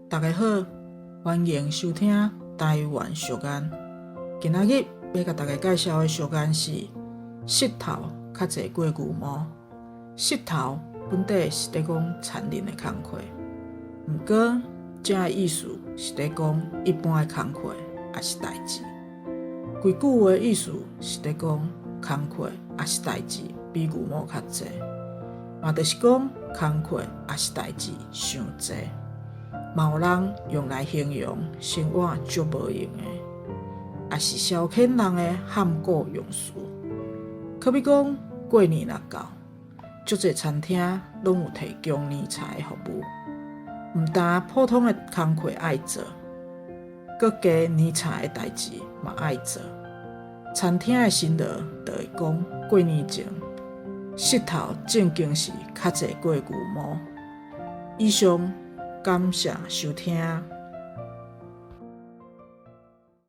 大家好，歡迎收聽台灣俗諺。今仔日欲共大家介紹的俗諺是穡頭較濟過牛毛。穡頭本底是咧講殘忍的工課，毋過這的意思是咧講一般的工課抑是代誌。規句話意思是咧講工課抑是代誌比牛毛較濟，嘛就是講工課抑是代誌傷濟。嘛有人用來形容生活足無閒的，抑是消遣人的譀古用詞。可比講過年若到，足濟餐廳攏有提供年菜的服務。毋但普通的工課愛做，閣加年菜的代誌嘛愛做。餐廳的新娘就會講過年前，穡頭正經是較濟過牛毛。以上感謝收聽。